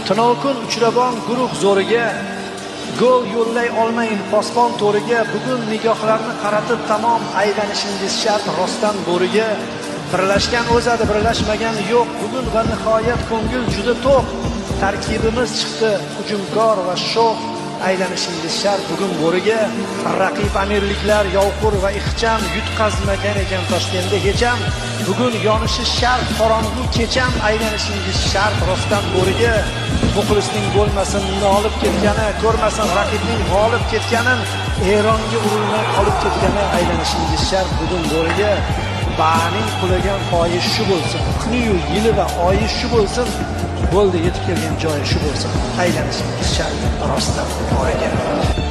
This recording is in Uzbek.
Tunovkun uchrabon guruh zo'riga gol yo'llay olmayin posbon to'riga. Bugun nigohlarni qaratib tamom aylanishingiz shart rostdan bo'riga. Birlashgan o'zadi, birlashmagan yo'q. Bugun va nihoyat ko'ngil juda to'q. Tarkibimiz chiqdi hujumkor va sho'x. Aylanishingiz shart bugun bo'riga. Raqib amirliklar yovqur va ixcham, yutqazmagan ekan Toshkentda hecham. Bugun yonishi shart qorong'u kecham. Aylanishingiz shart rostdan bo'riga. Muxlisning bo'lmasin nolib ketgani, ko'rmasin raqibning g'olib ketganin, Eronga urilmay qolib ketgani. Aylanishingiz shart bugun bo'riga. Baning qulagan poyi shu bo'lsin, kuniyu yili va oyi shu bo'lsin. Bo'ldi, yetib kelgan joyi shu bo'lsin. Aylanishingiz shart rostdan bo'riga.